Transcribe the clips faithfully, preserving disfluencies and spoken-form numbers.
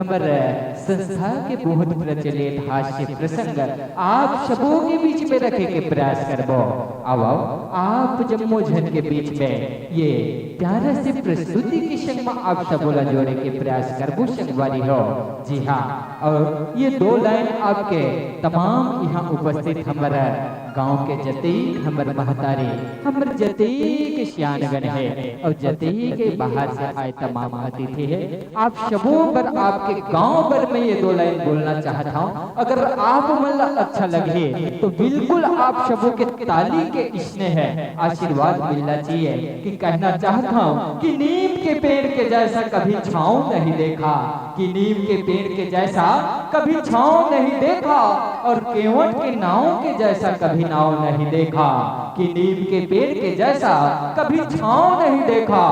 हमर संस्था के बहुत प्रचलित हास्य प्रसंग आप सबो के बीच में रखे के प्रयास करबो। आवव, आप जम्मो झन के बीच में ये प्यारा से प्रस्तुति के संग म आप सबो ला जोड़े के प्रयास करबो संगवारी हो। जी हाँ, और ये दो लाइन आपके तमाम यहाँ उपस्थित हमर गांव के जतेक हमर महतारी, हमर जतेक सियानगण हे और जतेक बाहर से आए तमाम अतिथि हे, आप सबो बर आपके गांव बर मैं ये दो लाइन बोलना चाहत हूँ। अगर आप मन ला अच्छा लगे तो बिल्कुल आप सबो के ताली के स्नेह आशीर्वाद मिलना चाहिए कि कहना चाहत हूँ कि नीम के पेड़ के जैसा कभी छाँव नहीं देखा, कि नीम के पेड़ के जैसा कभी छाँव नहीं देखा और केवट के नाव के जैसा कभी नाव नहीं देखा, कि नीम के पेड़ के जैसा कभी छाँव नहीं देखा,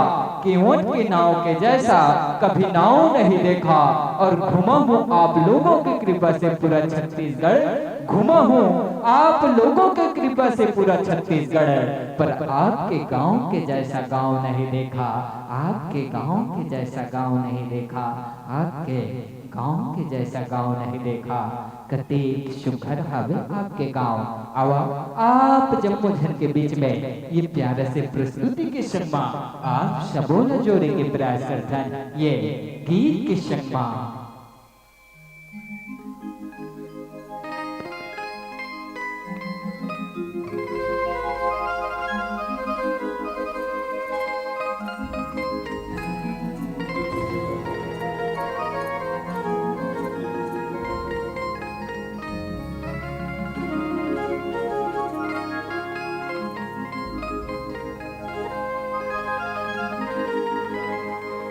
केवट के नाव के जैसा कभी नाव नहीं देखा। और घूमा हूँ आप लोगों की कृपा से पूरा छत्तीसगढ़, घूमा हूँ आप लोगों की कृपा से पूरा छत्तीसगढ़, पर आपके गांव के जैसा गांव नहीं देखा, आपके गांव के जैसा गांव नहीं देखा, आपके गांव के जैसा गांव नहीं देखा। कतेक सुघर हवे आपके गांव। आवा, आप जम्मो झन के बीच में ये प्यारा से प्रस्तुति के संग मा आप सबो ला जोड़े के प्रयास करथन ये गीत के संग मा।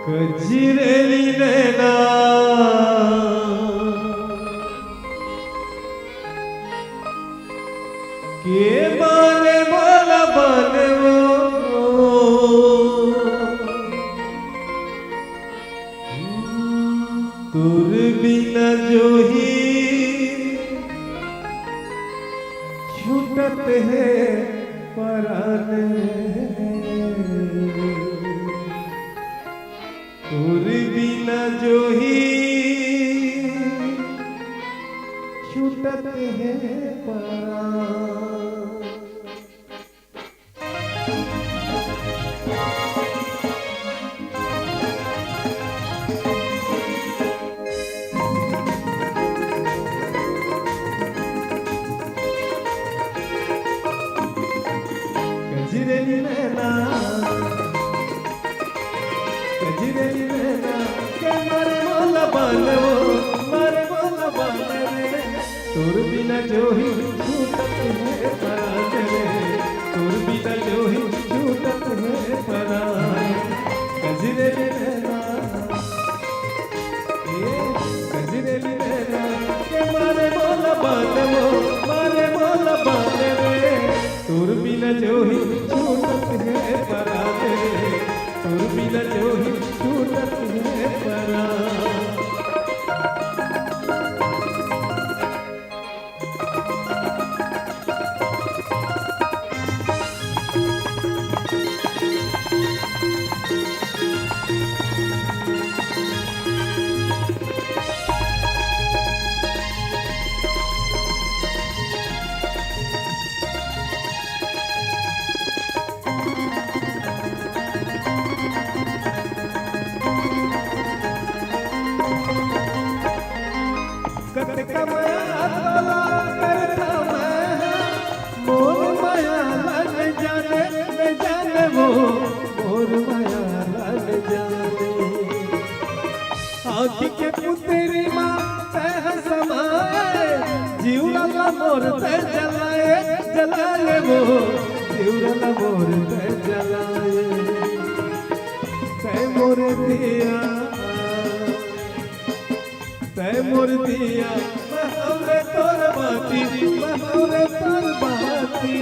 कजरेली नैना के मारे मोला बनवो, तोर बिना जोही छूटत हे परान। तोर बिना जोही छूटत हे परान। कजरेली नैना, कजरेली नैना के मारे मोला बालवो, मारे मोला बालवे। तोर बिना जोही छूटत हे परान रे, तोर बिना जोही छूटत हे परान। कजरेली नैना, ए, कजरेली नैना के मारे मोला बालवो, मारे मोला बालवे। तोर बिना जोही छूटत हे परान रे, तोर बिना जोही छूटत हे परान। कतका मया तोला करथंव मैं, मोर मया ला नइ जाने, नइ जाने वो, मोर मया ला नइ जाने। आँखी के पुतरी मा तैं ह समाए, जिउरा ला मोर तैं जलाए, जलाए वो, जिउरा ला मोर तैं जलाए। तैं मोर दिया, तैं मोर दिया, मैं हँव रे तोर बाती, मैं हँव रे तोर बाती।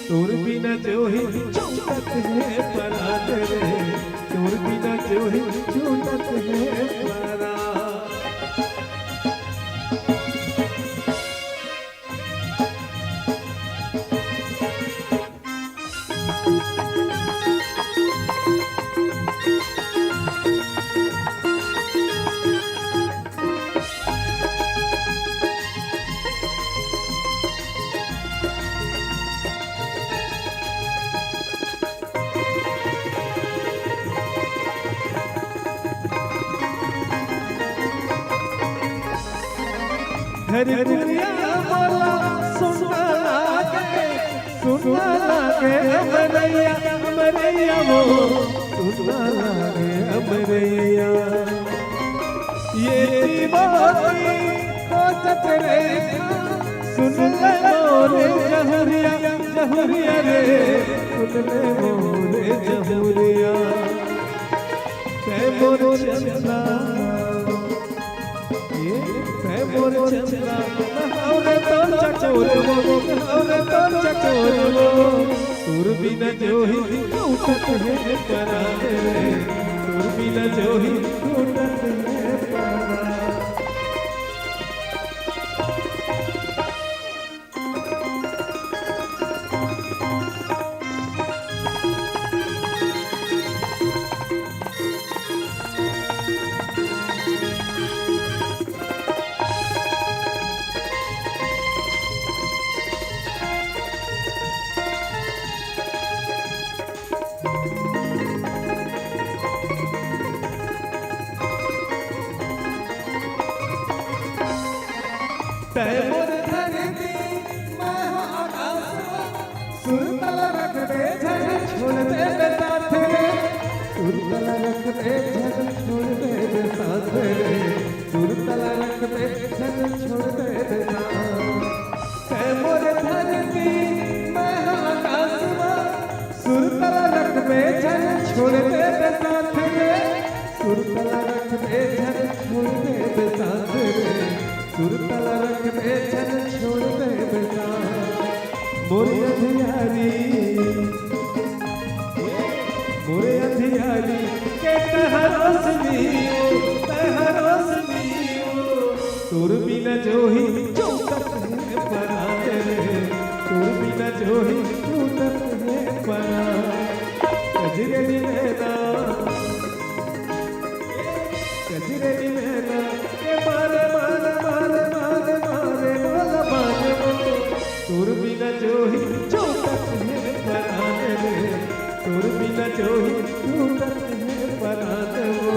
तोर बिना जोही छूटत हे परान रे, तोर बिना जोही छूटत हे परान। हर दुनिया मोला सुन्ना लागे, सुन्ना लागे अमरैया, अमरैया वो, सुन्ना लागे अमरैया। ये मोती को चतरे, सुन ले मोरे जहुरिया, जहुरिया रे, सुन ले मोरे जहुरिया। तै मोर चंदा, ये तै मोर चंदा, मैं हौं रे तोर चकोर वो, मैं हौं रे तोर चकोर वो। तोर बिना जोही टूटत हे परान रे, तोर बिना जोही टूटत हे परान। तै मोर धरती, मैं हौं आकाश, सुरता ला रख दे झन छोड़ देबे साथ रे, सुरता ला रख दे झन छोड़ देबे साथ रे, सुरता ला रख दे झन छोड़ देबे साथ। तै मोर धरती, मैं हौं आकाश, सुरता ला रख दे झन छोड़ देबे साथ रे, सुरता ला रख दे झन छोड़ देबे साथ रे, सुरता ला रख दे झन छोड़ देबे साथ। मोरे अंधियारी, मोरे अंधियारी के तै हर रोशनी ओ, तै हर रोशनी ओ। तोर बिना जोही टूटत हे परान रे, तोर बिना जोही टूटत हे परान। कजरे नैना, कजरे नैना, के मारे, मारे, मारे, मारे, मारे, मोला बान वो। तोर बिना जोही टूटत हे परान रे, तोर बिना जोही टूटत हे परान वो।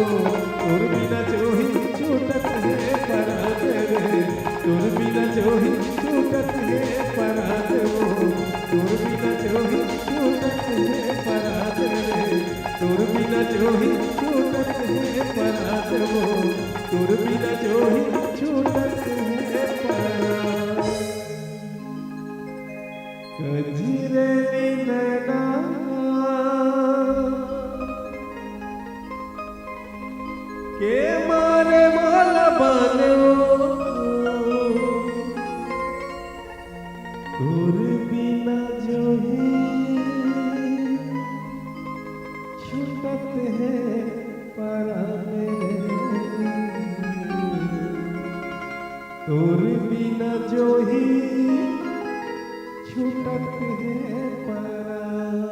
तोर बिना जोही टूटत हे परान रे, तोर बिना जोही टूटत हे परान वो। तोर बिना जोही टूटत हे परान रे, तोर बिना जोही टूटत हे परान वो, तोर बिना जोही टूटत हे परान। कजरे नैना के मारे मोला बान वो। तोर बिना जोही छूटत हे परान रे। तोर बिना जोही छूटत हे परान।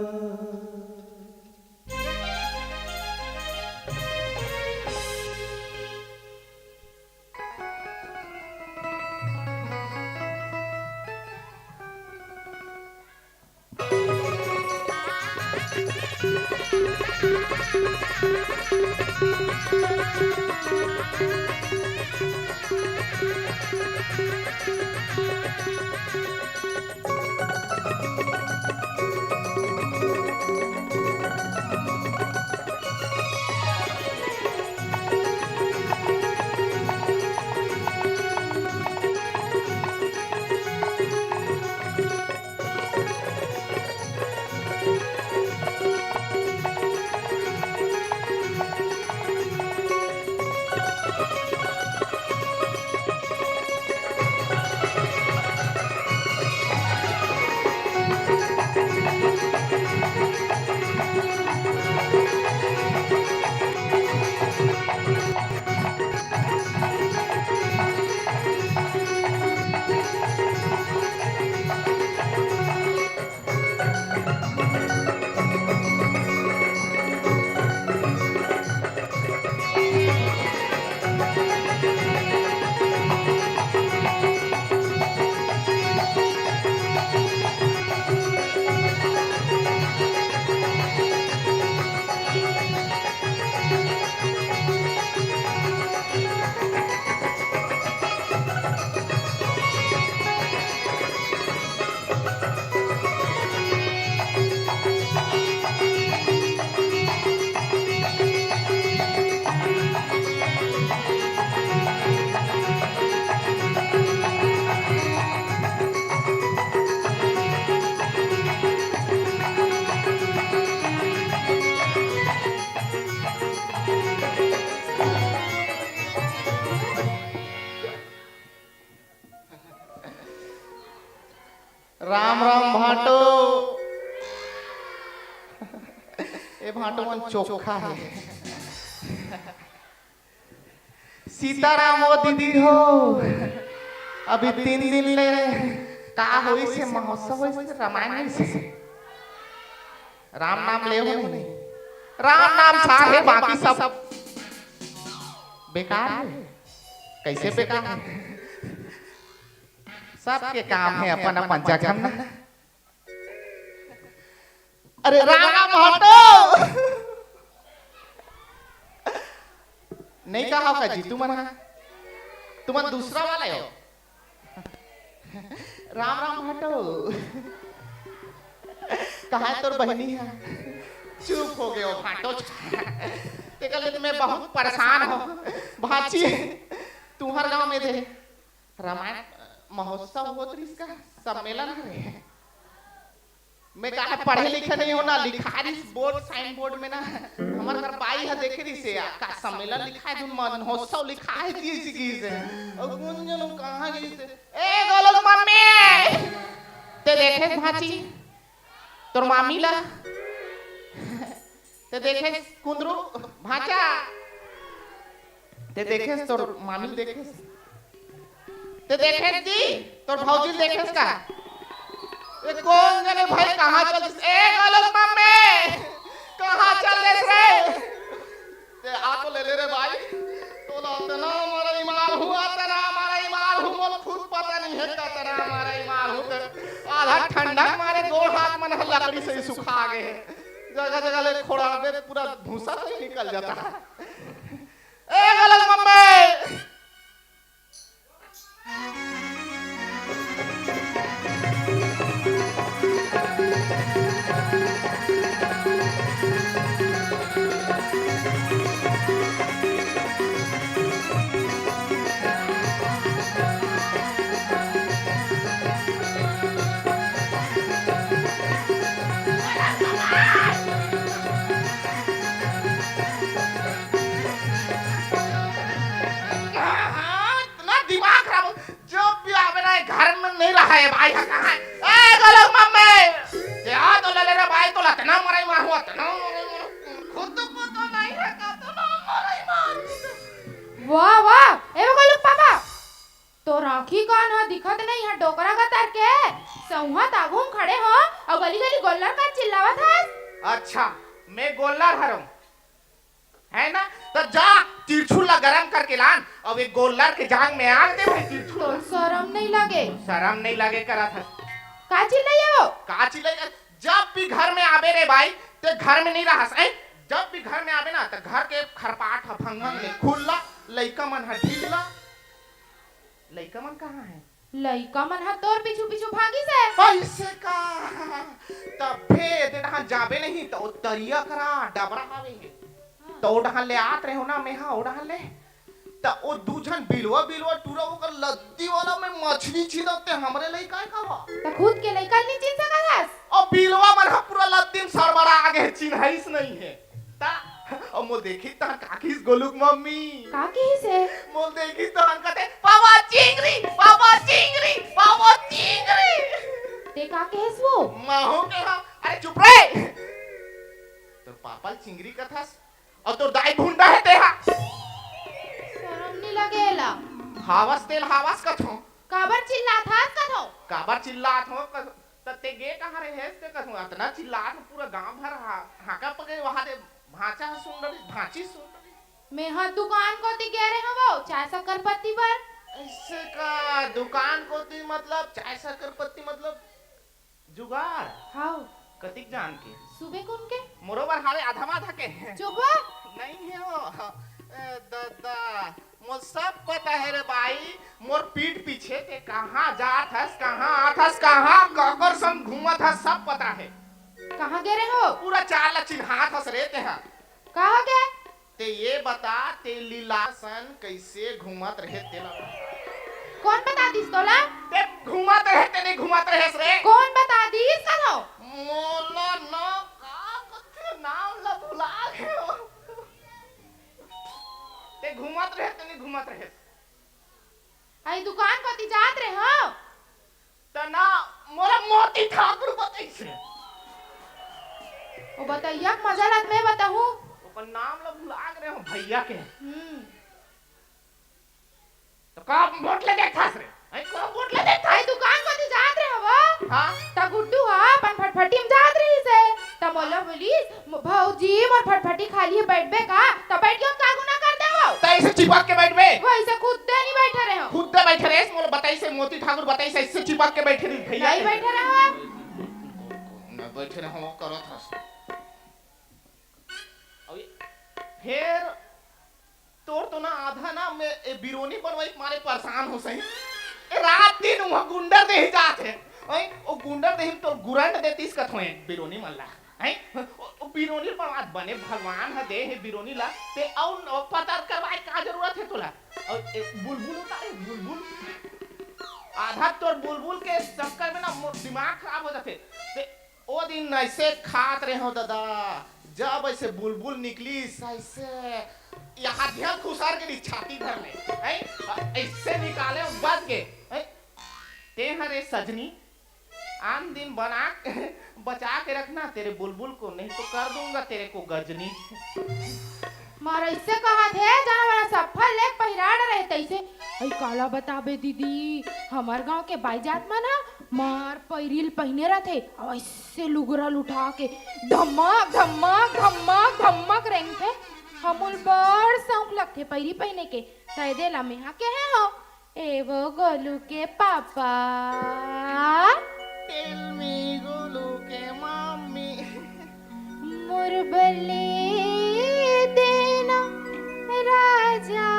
राम राम भांटो। ए भांटो मन चोखा हे। सीताराम ओ दीदी हो, अभी तीन दिन ले का होइस हे, महोत्सव होइस हे, रामायण होइस हे। राम नाम ले हो नहीं, राम नाम सार हे, बाकी सब बेकार हे। कैसे बेकार हे? सबके काम हे अपन अपन जगह ना। अरे राम राम हटो। नहीं कहा होगा जी तुमन हा, तुमन दूसरा वाला हो। राम राम हटो। कहा है तोर बहिनी हा? चुप हो गए हो भांटो। तेकर ले तो मैं बहुत परेशान हूँ भांची। तुम्हार गांव में दे रामायण महोत्सव होत रिहिस का, सम्मेलन हरे। मैं का पढ़े लिखे नहीं हो ना, लिखा रिहिस बोर्ड, साइन बोर्ड में ना, हमर घर बाई ह देखे रिहिस हे, का सम्मेलन लिखा हे, धुन महोत्सव लिखा हे जी, जी की से। और कौन जनो कहाँ गई से? ए गोलू मम्मी, ते देखे भांची, तोर मामी ला। ते देखेस कुंदरू भांचा, ते देखेस तोर मामी ल देखेस, ते देखेस जी तोर भौजी ल देखेस का? ए कोन जने भाई कहाँ चल दिस? ए गोलू मम्मी, कहाँ चल दिस रे? ते आ तो ले ले रे भाई, तोला अतना मरई मारहूँ, अतना मरई मारहूँ, मोला खुद पता नहीं हे कतना मरई मारहूँ। ते आधा ठंडा के मारे गोड़ हाथ मन ह लकड़ी से ही सुखा गे हे। जगह जगह ले खोड़ाबे, पूरा भूसा से ही निकल जाता है। ए गलत मम्मी। हाँ, इतना दिमाग खराब हो, जब भी आवे ना, घर में नहीं रहा है भाई, हाँ, कहाँ है? ए, गोलू मम्मी, क्या तो ले ले रे भाई, तो लतना मराई माँ हुआ, तना मराई माँ, खुद को तो नहीं है, का तो ना मराई माँ। वाह, वाह, ए, वो गोलू पापा, तोर आँखी कान ह दिखत नइ हे, डोकरा गतर के सउंहत आगू म खड़े हो अउ गली-गली गोल्लर कर चिल्लावत हस। अच्छा, मैं गोल्लर हरंव, है ना? त जा, तिरछुल ला गरम करके लान अउ एक गोल्लर के जांग में आग दे भाई तिरछुल ला। तोर सरम नइ लगे? सरम नइ लगे करत हस। का चिल्लाए वो? का चिल्लाए? जब भी घर में आबे रे भाई, ते घर में नइ रहस, हैं? जब भी घर में आबे ना, त घर के खरपाट ह भंगंग ले खुल्ला, लइका मन ह ढीला। लइका मन कहाँ हे? लइका मन ह तोर पीछू पीछू भागिस हे। अइसे का? तभे ते डहान जाबे नहीं त ओ तरिया करा डबरा हावे हे। त ओ डहान ले आत रहे हो ना मेहा ओ डहान ले। त ओ दू झन बिलवा बिलवा टूरा ओकर लद्दी वाला में मछली छीलत ते हमरे लइका हे का वा? त खुद के लइका ल नइ चिन्ह सकत हस? ओ बिलवा मन ह पूरा लद्दी म सड़बड़ा गे हे, चिन्हइस नहीं हे। त, अउ मोल देखिस तहन का किहिस गोलू के मम्मी? का किहिस हे? मोल देखिस तहन कथे, "पापा चिंगरी, पापा चिंगरी, पापा चिंगरी।" ते का कहेस वो? महूँ कहेंव, "अरे चुप रे! तोर पापा ल चिंगरी कथस, अउ तोर दाई भुंडा हे तेहा।" सरम नइ लगे एला? हावस तेल हावस कथों। काबर चिल्लात हस कथों? काबर चिल्लात हों कथों? त ते गे कहाँ रहेस ते कथों? अतना चिल्लात हों, पूरा गांव भर हा-, हांका पगे वहां दे भांचा ह सुन डरिस, भांची सुन डरिस। मेंहा दुकान कोती गे रहेंव वो, चाय शक्कर पत्ती बर। अइसे का? दुकान कोती मतलब चाय शक्कर पत्ती मतलब जुगाड़? हाव। कतिक जान के? सुबे कुन के? मोरो बर हावे आधा माधा के। चुप हो। नहीं हे वो। ए, ददा, मोला सब पता हे रे बाई, मोर पीठ पीछे ते कहाँ जात हस, कहाँ आत हस, कहाँ काकर संग घूमत हस, सब पता हे। कहाँ गे रहे हो? पूरा चाल ला चिन्हात हस रे तेहा। का हो गे? ते ये बता, ते लीला सन कइसे घूमत रहे तेला? कोन बता दिस तोला? ते घूमत रहे, ते नहीं घूमत रहेस रे? कोन बता दिस कथों? मोला न का कथे नाम ला भुला गे हो। ते घूमत रहे, ते नहीं घूमत रहेस? आई दुकान कोती जात रहे हो? त ना, मोला मोती ठाकुर बताइस हे। ओ बतैया के मजा लत मैं बताहूँ। ओकर नाम ल भुला गे रहे हो भैया के। हम्म। त का बोट ले देखथस रे? आई का बोट ले देखथस? आई दुकान कोती जात रहे हो? हाँ। त गुड्डू हा अपन फटफटी में जात रहिस हे। त मोला बोलिस, "म-, भौजी, मोर फटफटी खाली हे, बैठबे का?" त बैठ के का गुना कर देवो? त ऐसे चिपक के बैठबे? वो ऐसे खुद दे नहीं बैठे रहे हो। खुद दे बैठे रहे, मोला बताइस हे, मोती ठाकुर बताइस हे, ऐसे चिपक के बैठे रहे, भैया नहीं के। बैठे रहे हो। मैं बैठे रहे हो, करत हस। अउ ये फेर तोर तो ना आधा ना मैं ए बिरोनी बनवाई के मारे परेशान हो सही। ए रात दिन वहाँ गुंडर देही जात हे। ओए, ओ गुंडर देही में तोर गुरंड देतीस कथों ए बिरोनी मन ला। हैं? ओ, ओ बिरोनी बनवा बने भगवान ह दे हे बिरोनी ला। ते अउ न पतर करवाए का जरूरत हे तोला? अउ ए बुलबुल उतारे, बुलबुल। आधा तोर बुलबुल के चक्कर में ना मोर दिमाग खराब हो जाथे। ते ओ दिन ऐसे खात रहे हो दादा, जब ऐसे बुलबुल निकलिस, ऐसे यहाँ ध्यान खुसर के छाती धर ले, हैं? ऐसे निकाले बच गे, हैं? ते हरे सजनी, आन दिन बना बचा के रखना तेरे बुलबुल को, नहीं तो कर दूंगा तेरे को गजनी। मार ऐसे कहा थे, जाना वाला सफल लेके पहिरा डरे तैसे। अई काला बताबे दीदी, हमर गांव के बाई जात मन ह मार पैरील पहिने रथे, अउ ऐसे लुगरा लुटा के धमक, धमक, धमक, धमक रेंगथे। हमूल बड़ शौक लगथे पैरी पहिने के, तय देला मेहा केहे हो, ए वो गोलू के पापा। Tell me गोलू के मम्मी। मोर बर ले देना राजा।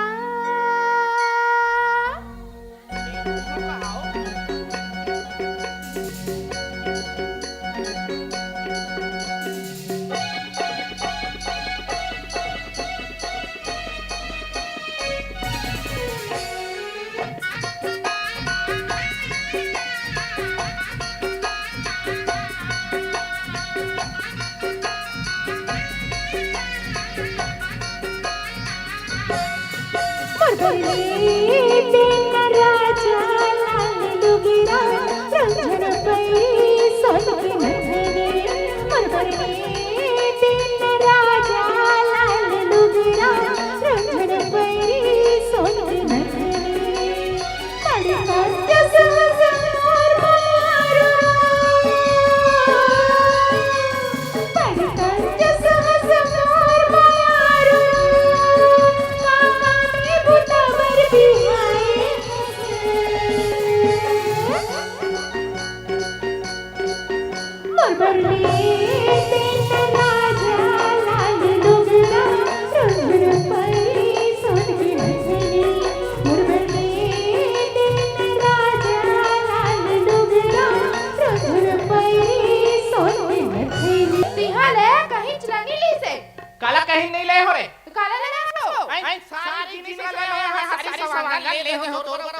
तिहा ले कहीं चला नहीं ली से। काला कहीं नहीं ले हो रे। तो काला ले ले हो। आई, आई, सारी जिनिस ला ले हो, सारी सवांग ला ले हो, तोर बर।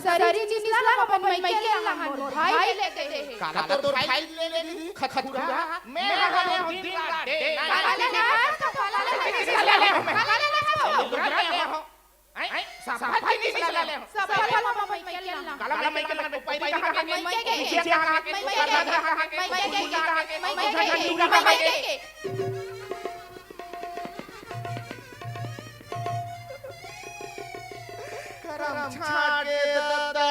सारी जिनिस ला अपन मइके ला मोर भाई ले दे हे। काला तोर भाई ले ले दी, खतखुरा। मैं ला ले हो दिन रात, day night। काला ले ले हो, काला ले ले हो। काला ले ले हो। आई, सब भाई जिनिस ला ले हो। सब भाई ला अपन मइके ला। काला मइके ला, पैरी कहाँ के? मइके के। नीचे कहाँ के? मइके के। मइके के। मइके के। करम छाट के दादा।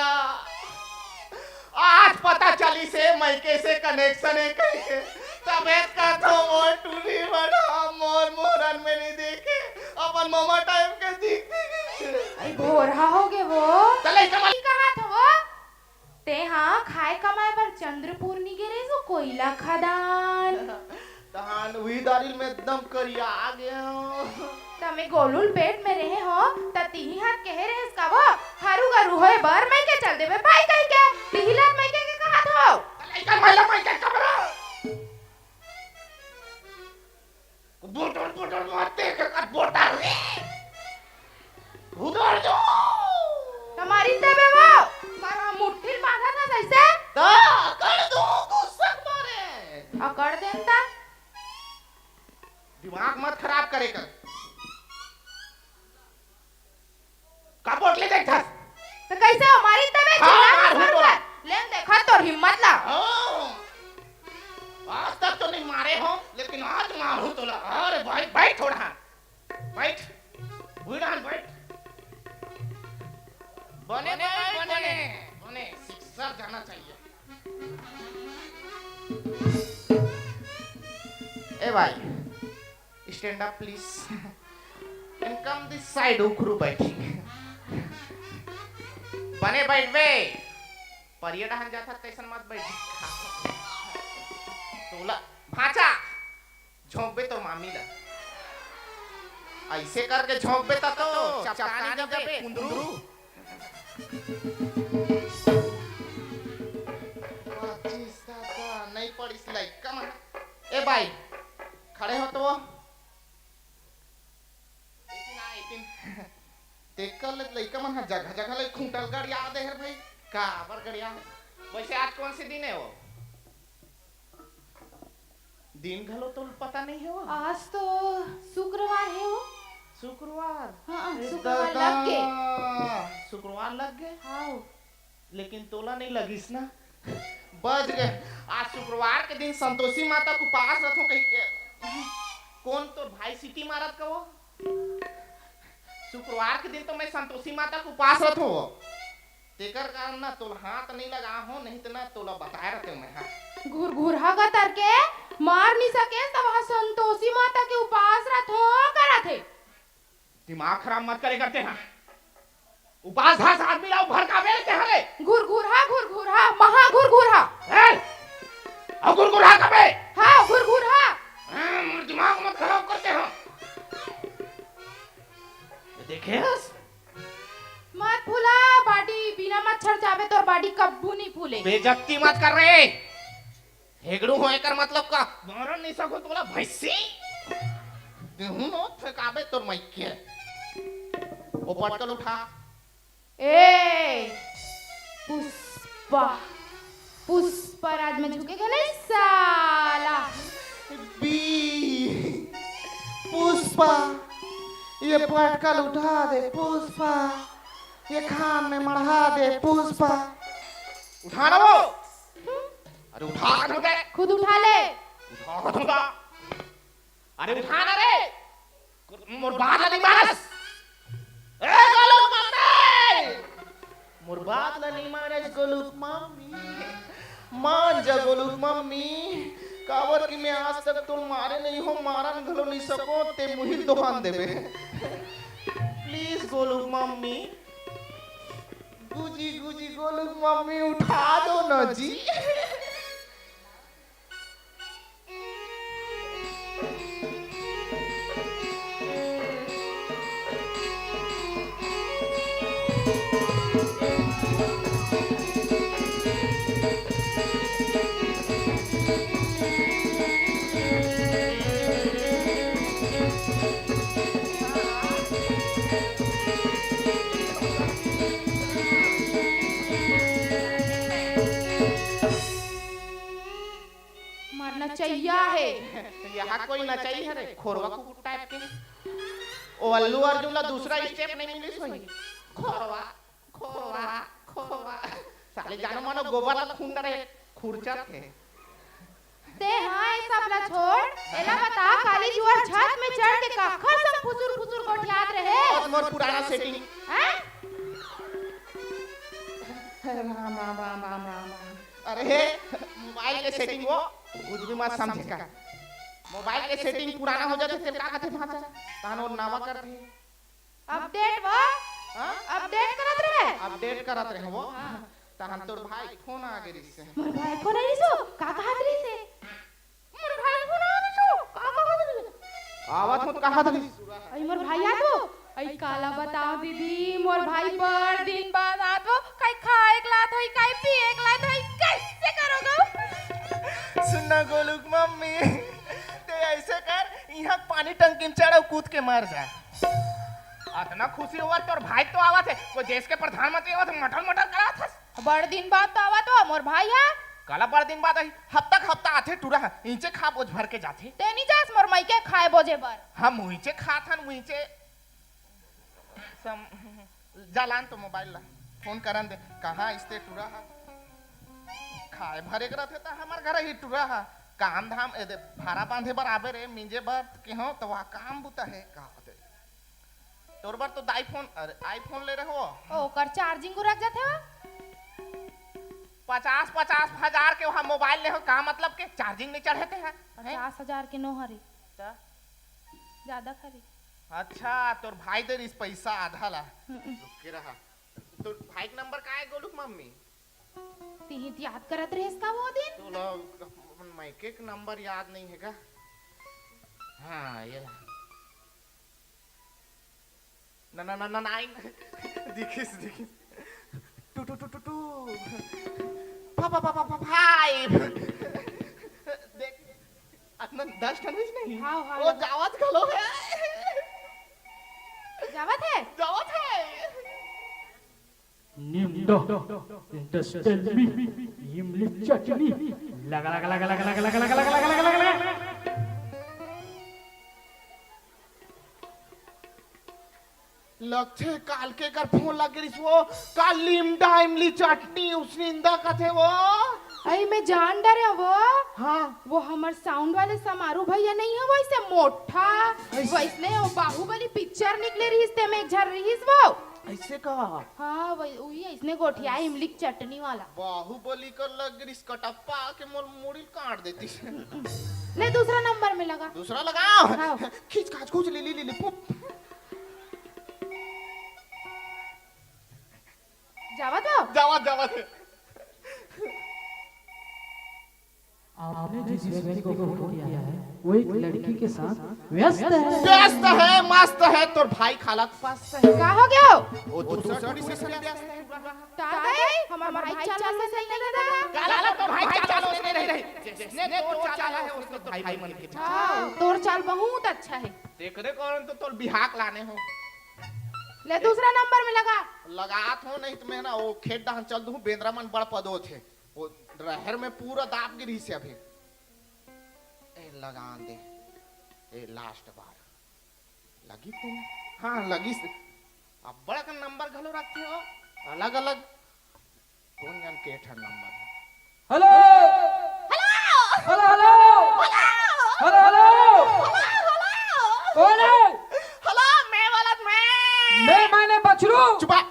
आज पता चलिस हे मइके से connection हे कहिके। तभे कथों मोर टूरी बड़ा मोर मोरन में नहीं देखे। अपन ममा time के दिखथे। अरे भोरहा हो गे वो। चले कमाल। कहाँ था वो? तेहा खाए कमाए बर चंद्रपुर नी गे रहिस, वो कोयला खदान। तहान उही दारिल में एकदम करिया गे हो। तमे गोलुल पेट में रहे हो, त तिही हाथ कहे रहेस का वो, हरू गरू होए बर मइके चल देबे भाई कहिके, तिही लात मइके के कहत हो। लइका महिला मइके कमरा। बोटर, बोटर मत देख, कर बोटर रे। उधर जो। तुम्हारी तबे वो, पर हम मुट्ठी बांधा था जैसे। ता, कर दो, गुस्सा मारे। अकड़ देन ता। दिमाग मत खराब करे कर। का बोतले देखथस? हिम्मत ला। हाँ। आज तक तो नहीं मारे हो, लेकिन आज मारू तोला। अरे भाई, बैठ थोड़ा। बैठ। भुइँया बैठ। बने, बने, बने, बने। बने। सिक्सर जाना चाहिए। ए भाई, stand up please and come this side, उखरू बैठी। बने बैठ बे। परिया डहन जाथस तइसन मत बैठ। तोला भांचा, झोंकबे तोर मामी ला। अइसे करके झोंकबे त तो चपकानी देबे, कुंदरू। बाजी सादा, नहीं पड़िस लइका मन। ए बाई, खड़े हो तो। एतिन आ, एतिन। तेकर ले लइका मन ह जगह जगह ले खूंटा ल गड़िया दे हे रे भाई। काबर गड़िया हे? वइसे आज कौन से दिन हे वो? दिन घलो तो पता नहीं हे वो। आज तो शुक्रवार हे वो। शुक्रवार? हाँ, ए शुक्रवार लग गे। दादा, शुक्रवार लग गे? हाँ। लेकिन तोला नहीं लगिस ना। बच गे। आज शुक्रवार के दिन संतोषी माता के उपास रथों कहिके। कौन तोर भाई सीटी मारत का वो? शुक्रवार के दिन तो मैं संतोषी माता के उपास रथों वो। तेकर कारण ना तोला हाथ नहीं लगा हो, नहीं तो ना तोला बताए रहते मैं, हाँ। घुरघुरहा का तरके मार नहीं सके, तब हाँ संतोषी माता के उपास रथों करत हे। दिमाग खराब मत करे करते हैं। उपास धास आदमी ला भड़काबे रहते हैं रे। घुरघुरहा, घुरघुरहा, महा घुरघुरहा। ए? अउ घुरघुरहा कबे? हाँ, घुरघुरहा। हाँ, मोर दिमाग मत खराब करते हैं। ये देखे हस? मत फूला body, बिना मच्छर चाबे तोर body कब्बू नहीं फूले। बेइज्जती मत कर रे। हेगड़ू हो एकर मतलब का? मारन नहीं सको तोला भैंसी। देहू नो फेंकाबे तोर मइके। ओ पटकल उठा। ए, पुष्पा, पुष्पा राज में झुकेगा नहीं साला। बी, पुष्पा, ये पटकल उठा दे पुष्पा, ये खान में मढ़ा दे पुष्पा। उठा ना वो। अरे उठा ना बे। खुद उठा ले। उठा ना। अरे उठा ना रे। मोर बात ला नहीं मानस। ए गोलू मम्मी। मोर बात ला नहीं मानस गोलू मम्मी। मान जा गोलू मम्मी। काबर कि मैं आज तक तोल मारे नहीं हो, मारन घलो नहीं सको, ते मुहिल दोहान देबे। Please Golu mummy. Guzzi Guzzi Golu mummy उठा दो ना जी। मर नचैया हे। यहाँ कोई नचई हरे, खोरवा कुकुर type के। ओ अल्लू अर्जुन ला दूसरा step नहीं मिलिस होही। खोरवा, खोरवा, खोरवा। साले जानो मानो गोबर ला खून डरे, खुरचत हे। ते हाँ, ये सब ला छोड़, एला बता, काली जुआर छत में चढ़ के काखर संग फुसुर फुसुर गोठियात रहे? बहुत मोर पुराना setting। हैं? राम, राम, राम, राम, राम, राम। अरे, mobile के setting वो, कुछ भी मत समझे का। Mobile के setting पुराना हो जाथे, तेला का कथे भांचा? तहन वो नवा कर दे। Update वो? हाँ? Update करत रहे? Update करत रहे वो। हाँ। तहन तोर भाई phone आ गे रिहिसे। मोर भाई phone आ रिहिसे? का कहत रिहिसे? मोर भाई phone आ रिहिसे? का कहत रिहिसे? आवत हों त कहत रिहिसे। अई मोर भाई आ तो? अई काला बताओ दीदी, मोर भाई बड़ दिन बाद आत वो, कई खाए के लात होई, कई पिए के लात होई, कैसे करोगे? सुन ना गोलू के मम्मी, ते ऐसे कर, यहाँ पानी टंकी में चढ़ अउ कूद के मर जा। अतना खुशी होवत तोर भाई तो आवत हे, कोई देश के प्रधानमंत्री आवत हे, मटर मटर करावत हस। बड़ दिन बाद तो आवत हो मोर भाई हा। काला बड़ दिन बाद आही, हफ्ता के हफ्ता आथे टूरा हा, इहिंचे खा बोझ भर के जाथे। ते नहीं जास मोर मइके खाए बोझे बर। हम उहिंचे खात हन, उहिंचे सम-, जा लान तो mobile ला, phone करन दे, कहाँ अइस ते टूरा हा। आय भरे के रथे त हमर घर ही टुरा ह। काम धाम ए दे, भारा बांधे बर आबे रे, मिंजे बर के हो त वह काम बुता हे का होते। तोर बर तो iPhone, अरे iPhone ले रहे हो। ओ, ओकर चार्जिंग गुरक जाथे हो। पचास पचास हजार के वहाँ मोबाइल ले हो, का मतलब के चार्जिंग नहीं चढ़े ते है? पचास हजार के नो हरे। त? ज्यादा खरी। अच्छा, तोर भाई दे रिस पैसा आधा ला। हम्म। रुक के रहा। तोर भाई के नंबर का है गोलू के मम्मी? तिही त याद करत रहिस का वो दिन? तोला अपन मायके के नंबर याद नहीं है का? हाँ, ये ला। ना, ना, ना, ना, नाइन। दिखिस, दिखिस। Two, two, two, two, two. फा, फा, फा, फा, फा, फाइव। देख, अतना दस ठन होइस नहीं? हाँ, हाँ, वो हाँ। जावत घलो है। जावत है? जावत है। निम्दा, इंडस्ट्रियल मी, इमली चटनी, लगा, लगा, लगा। लगथे काल के कर फोन लग गिरिस वो, काल लिमडा इमली चटनी उसनिंदा कथे वो। अई, मैं जान डरे वो। हाँ। वो हमर साउंड वाले समारू भैया नहीं है, वैसे मोटा, ऐसे वैसने वो बाहुबली पिक्चर निकले रहिस, ते में एक झन रहिस वो। ऐसे का? हाँ, वही, वही ऐसने गोठिया इमली के चटनी वाला। बाहुबली कर लग गिरिस कटप्पा के मोर मुड़ी काट देती। ले दूसरा नंबर में लगा। दूसरा लगाओ। हाँ। खींच खाच खूच ली ली ली ली पुप। जावा तो। जावा जावा थे। आपने जिस व्यक्ति को फोन किया है, वो एक लड़की के साथ व्यस्त है। व्यस्त है, मस्त है, तोर भाई खाला के पास है। का हो गया? वो दूसरा कुड़ी से व्यस्त है। ताई, हमार भाई चाला से नहीं लगा। काला तो भाई चाला से नहीं रही। जिसने तोर चाला है, उसको तो भाई मन के। हाँ, तोर चाल बहुत अच्छा है। तेकरे कारण तो तोर बिहाक लाने हो। ले दूसरा नंबर में लगा। लगात हो, नहीं तो मैं ना वो खेत डहन चल दूँ, बेंदरा मन बड़ पदो थे। वो रहर में पूरा दाब गिरी से अभी। ए, लगान दे। ए, लास्ट बार। लगी तेन? हाँ, लगी से। अब बड़ा का नंबर घलो रखते हो, अलग-अलग। कौन जान के ठन नंबर है? Hello! Hello! Hello, hello! Hello! Hello, hello! Hello, hello! कौन है? हेलो, मैं वाला, मैं! मैं माने बछरू! चुपा!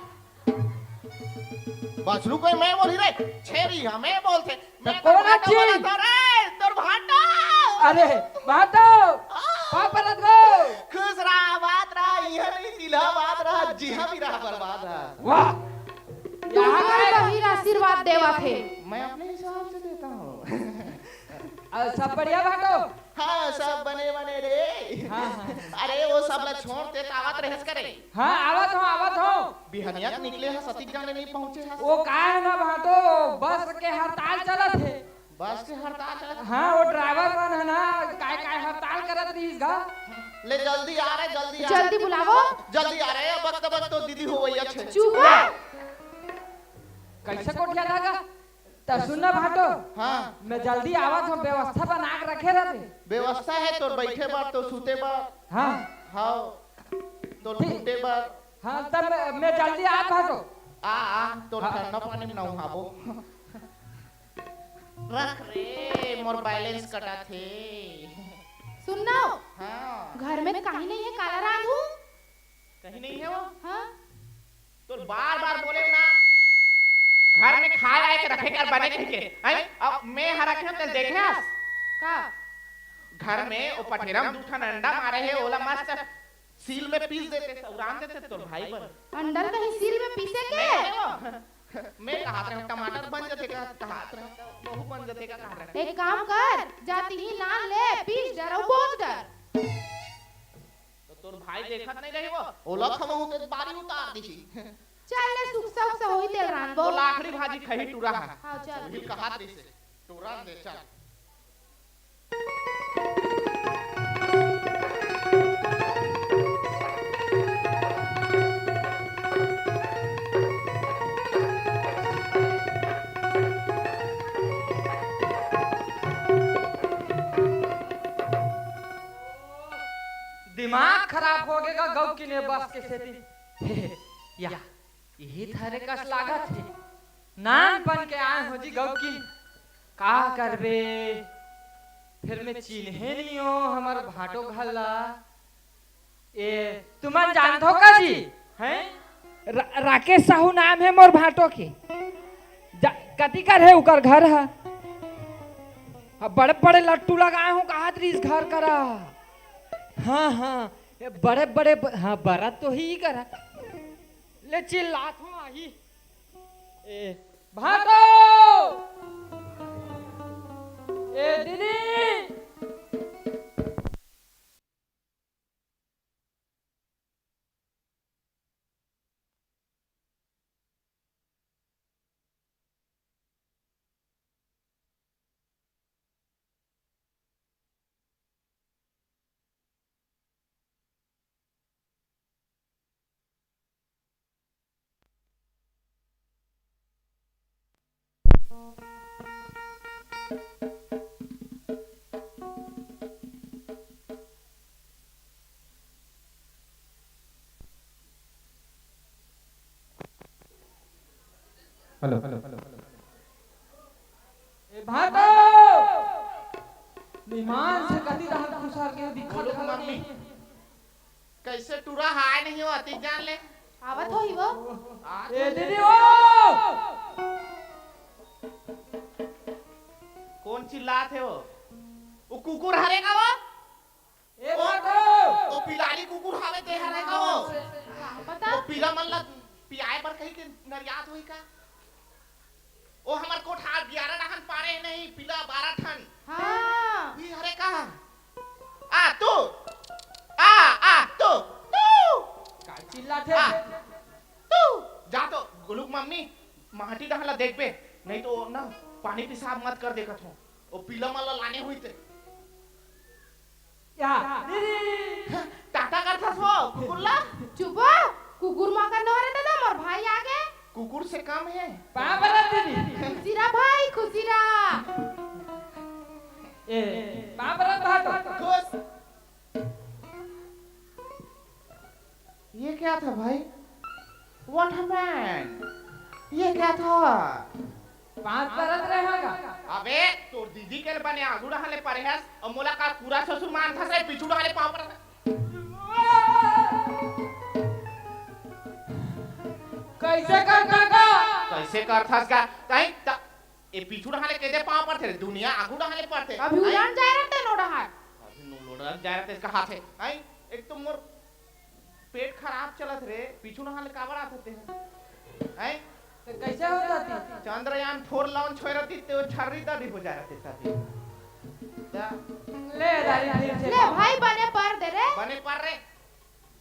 बछरू कोई मैं बोली रे, छेरी हमें बोलते। तो मैं कौन तोर भाटो अच्छी? बोला था रे, तोर भाटो। अरे, भाटो, हाँ। पाँव परत हो। खुश रहा, बात रहा, यहाँ नहीं तिला बात रहा, जी हाँ भी रहा, बर्बाद रहा। वाह। यहाँ तुम्हारे आए। बहिर आशीर्वाद देवा थे। मैं अपने हिसाब से देता हूँ। अ, सब बढ़िया भाटो? हाँ, सब बने बने रे। हाँ, हाँ। अरे, वो सब ला छोड़, ते त आवत रहस करे। हाँ, आवत हूँ, आवत हूँ। बिहनिया के निकले हस, अतिक जाने नहीं पहुँचे हस। वो का है ना भाटो, बस के हड़ताल चलत हे। बस के हड़ताल चलत हे? हाँ, वो ड्राइवर मन है ना, काय काय हड़ताल करत रहिस गा। ले जल्दी आ रे, जल्दी आ। जल्दी बुलावो। जल्दी आ रे, अब वक्त वक्त तो दीदी हो गई अच्छे। चुप रह। कैसे कोठिया था गा? त सुन ना भाटो, हाँ। मैं जल्दी आवत हूँ, व्यवस्था बना के रखे रहते। व्यवस्था है तोर बैठे बर, तोर सूते बर। हाँ। हाँ, तोर ठीक। टूटे बर। हाँ, तब मैं, मैं जल्दी आत भाटो। आ, आ, तोर हाँ। ठंडा पानी में नहाबो। रख रे, मोर बैलेंस कटा थे। सुन ना, हाँ। घर में कहीं नहीं है, काला रांधू? कहीं नहीं है वो? हाँ। तो बार बार बोले ना, घर में खाए आए के रखे कर बने कह के, हैं? अब मैं हरा के तेल देखे हस? का? घर में वो पठेरा में दू ठन अंडा मारे है, ओला मस्त सील में पीस देते, सौरान देते तोर भाई बर। अंडा कहीं सील में पीसे के? नहीं, नहीं वो। मैं कहत रहे हूँ, टमाटर बन जते का, कहत रहे हूँ, बहू बन जते का, कहत रहे हूँ। एक काम कर, जाती ही लान ले, पीस डर और बोझ डर। तो तोर भाई देखत नहीं रही वो? ओला खमहू ते बारी उतार दी। चल ले, सुख से, सुख से होई तेल रांधबो। वो लाखड़ी भाजी खही टूरा है। हाँ, चल। वही कहात रही से। टूरा दे, चल। दिमाग खराब हो गए गा गौ किने बस के सेती। हे, हे, या, यही थारे कस लागत हे। नानपन के आए हो जी गौ किने। का करबे, फेर मैं चिन्हे नइ हों हमर भांटो घर ला। ए, तुमन जानथो का जी? हैं? रा-, राकेश साहू नाम हे मोर भांटो के। जा-, कति कर हे उकर घर ह? हाँ, बड़े-बड़े लट्टू लगाए हों, काहत रहिस घर करा। हाँ, हाँ, ए, बड़े-बड़े ब-, हाँ, बरत तो ही करा। ले चिल्लात हों आही। ए, भांटो! ए, दीदी! हेलो। ए भांटो! निमान से कति रहत खुसर के दिखत बोलो घलो मम्मी। नहीं। कइसे टूरा हाय नहीं हो, अति जान ले। आवत होही वो। आ ए तो दीदी ओ! कोन चिल्लात हे वो? वो कुकुर हरे का वो? ए ओ, भांटो! ओ पिलारी कुकुर हावे ते हरे का वो? का पता? ओ पीला मन ला पियाए बर कही के नरियात होही का? ओ हमर कोठा ग्यारह डहन पारे नहीं, पीला बारह ठन। हाँ। ई हरे का? आ, तू! आ, आ, तू! तू! का चिल्लात हे? आ, तू! जा तो, गोलू के मम्मी, माटी डहन ला देखबे, नहीं तो ना, पानी पेशाब मत कर देखत हों। ओ पीला मन ला लाने होही ते। या, दीदी। टाटा करथस वो, कुकुर ला? चुप हो, कुकुर माकर नोहरे दादा, मोर भाई आगे। कुकुर से कम हे। पाँव परत दीदी। खुशी रह भाई, खुशी रह। ए, पाँव परत भांटो। खुश। ये क्या था भाई? What happened? ये क्या था? पाँव परत रहे होगा। अबे, तोर दीदी के बने आगू डहन ले परे हस, अउ मोला का पूरा ससुर मानथस रे, पीछू डहन ले पाँव परत। कइसे करथस का? कइसे करथस का? कहीं त-, ए पीछू डहन ले कइसे पाँव परथे रे? दुनिया आगू डहन ले परथे। अभी हैं? उड़न जाए रहते नो डहन। अभी नो उड़न जाए रहते इसका हाथ हे। हैं? एक तो मोर पेट खराब चलत रे, पीछू डहन ले काबर आत हते हैं? हैं? त कइसे होत हती? चंद्रयान four launch होय रहती, ते वो छर्री दर्री हो जाय रहते तभी। त ले दारी फिर से ले पाँव। भाई, बने पर दे रे। बने पर रे।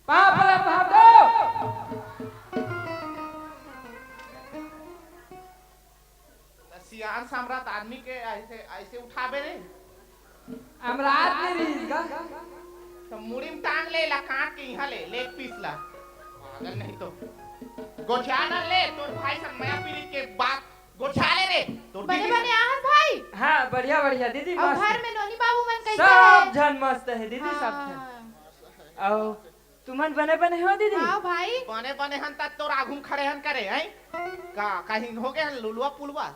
पाँव परत भांटो। त सियान सामरात आदमी के अइसे, अइसे उठाबे रे। अमरात नहीं रही का? त मुड़ी में टांग ले ला, काट के इहाँ ले, leg piece ला। पागल नहीं तो। गोठिया ना ले, तोर भाई से मया पीरित के बात गोठिया ले रे। तोर बने दीदी बने आहस भाई। हाँ, बढ़िया, बढ़िया, दीदी, अउ मस्त। घर में नोनी बाबू मन कइसे सब हे? झन मस्त हे, दीदी, सब झन। हाँ। अउ तुमन बने बने हो, दीदी? हाँ भाई। बने बने हन, त तोर आघू म खड़े हन करे, हैं? का, कहीं हो गए हन लुलवा पुलवा?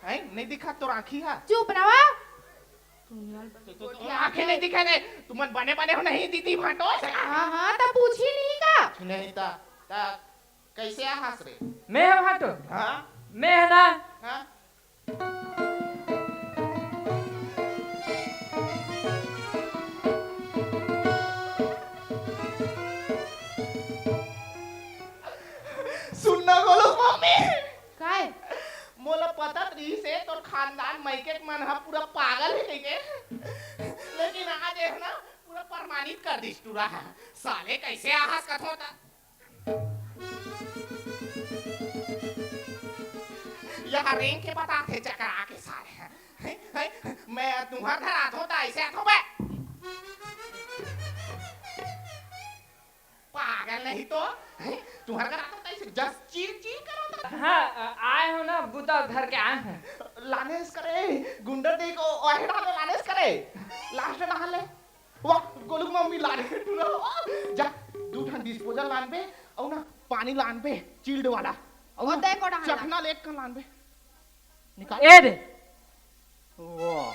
हैं? नहीं दिखा तोर आँखी हा? चुप रहा। तो, तो, तो आँखें नहीं दिखे रे। तुमन बने बने हो नहीं, दीदी भांटो? हाँ, हाँ, त पूछी नहीं का? नहीं त, त कइसे आहस रे? मैं ह भांटो? हाँ? मैं ह ना। हाँ? सुन ना गोलू मम्मी। काय? मोला पता त रिहिस हे, तोर खानदान मइके के मन ह पूरा पागल हे कहिके। लेकिन आज हे ना, पूरा प्रमाणित कर दिस टूरा ह। साले कइसे आहस कथों त। यहाँ रेंग के बताथे चकरा के साले। हैं, हैं, मैं तुम्हर घर आथों त अइसे आथों बे। पागल नहीं तो, हैं, तुम्हर घर आथों त अइसे जस चीर चीर करो त। हाँ, आए हो ना, बुता धर के आए हो। लानेस करे, गुंडा देखो, ओहे डालो लानेस करे। Last डाल ले। वाह, गोलू के मम्मी लाने टूरा, वाह। जा, दू ठन disposal लानबे, अउ ना पानी लानबे, chilled वाला। अउ ओ ना देखो डहान ला। चखना ले एक कन लानबे। निकाल। ए दे। वाह,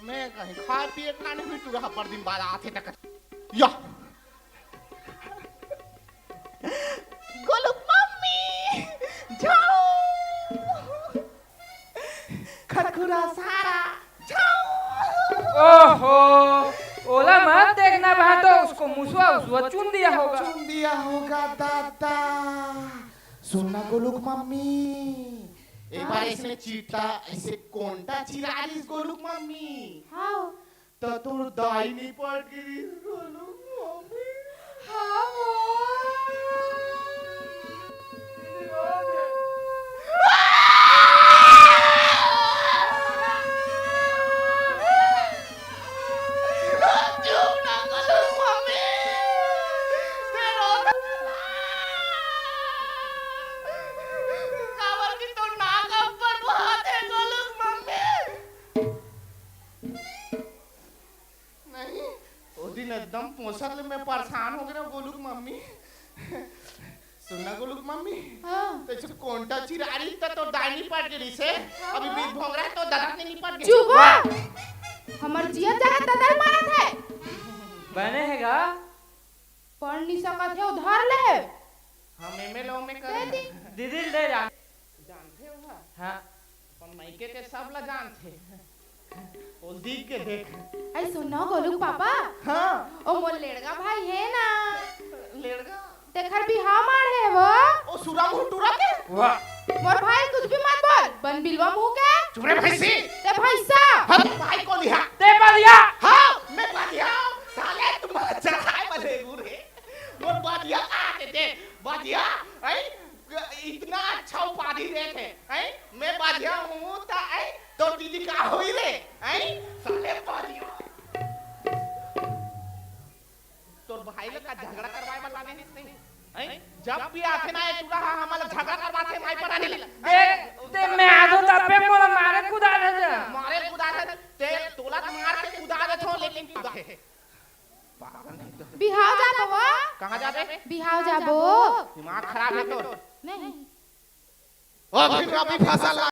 मैं कहीं खाए पिए के लाने हुई, टूरा हा बड़ दिन बाद आथे तक। या। गोलू मम्मी, झाऊ। खरखुरा सारा, झाऊ। ओहो, ओला मत देखना भाटो, उसको मुसवा उसवा चुन दिया होगा। चुन दिया होगा दादा। सुन ना गोलू के मम्मी, एक बार ऐसे में चीटा, ऐसे कोंटा चिरा लिस गोलू के मम्मी। हाँ। त तोर दाई निपट गिरिस गोलू के मम्मी। हाँ वो। चुप ना गोलू के मम्मी। ते रोत काबर कि तोर नाक अब्बड़ बहात हे गोलू के मम्मी। नहीं, ओ दिन एकदम पोसत ले मैं परेशान हो गे गोलू के मम्मी। सुन ना गोलू के मम्मी, हाँ। त ऐसे कोंटा चिरारी त तोर दाई निपट गिरिस हे। हाँ। अभी बीच भोंगरा हे तोर ददा नइ निपट गे। चुप हो। हमर जियत जागत ददा ल मारत हे। बने हे गा। पढ़ नइ सकत हे, उधार ले। हम एम ए ल ओम ए कर दे दी। दीदी ल दे जा। जानथे ओहा? हाँ। अपन मइके के सब ला जानथे। ओ दिख के देख। अई सुन ना गोलू के पापा। हाँ। ओ मोर लेड़गा भाई हे ना। लेड़गा? तेखर बिहाव माढ़े हे वो। ओ सुरा मुँह टूरा के? वाह। मोर भाई कुछ भी मत बोल, बन बिलवा मुँह के। चुप रे भैंसी। ते भैंसा। हाँ, भाई को लिहा। ते बलिया। हाँ, मैं बलिया। साले तुम्हारा चढ़ाए बले रे। मोर बलिया आ के दे, बलिया। अई इतना अच्छा उपाधि देथे, हैं? मैं बलिया हूँ, त, हैं? तोर दीदी का होई रे, हैं? साले बलिया। तोर भाई लोग का झगड़ा करवाए बर लाने हस नहीं, हैं? जब भी आथे ना, ये टूरा हा, हमला झगड़ा करवाथे, माई परानी ला। देख, ते मैं आदो तब पे मोला मारे कुदा दे जा। मारे कुदा दे, ते तोला तो मार के कुदा देथो, लेकिन कुदा हे। पागल नहीं तो। बिहाव जाबो वो? कहाँ जाबे? बिहाव जाबो। दिमाग खराब हे तोर। नहीं। ओ, फिर रबी फसल ला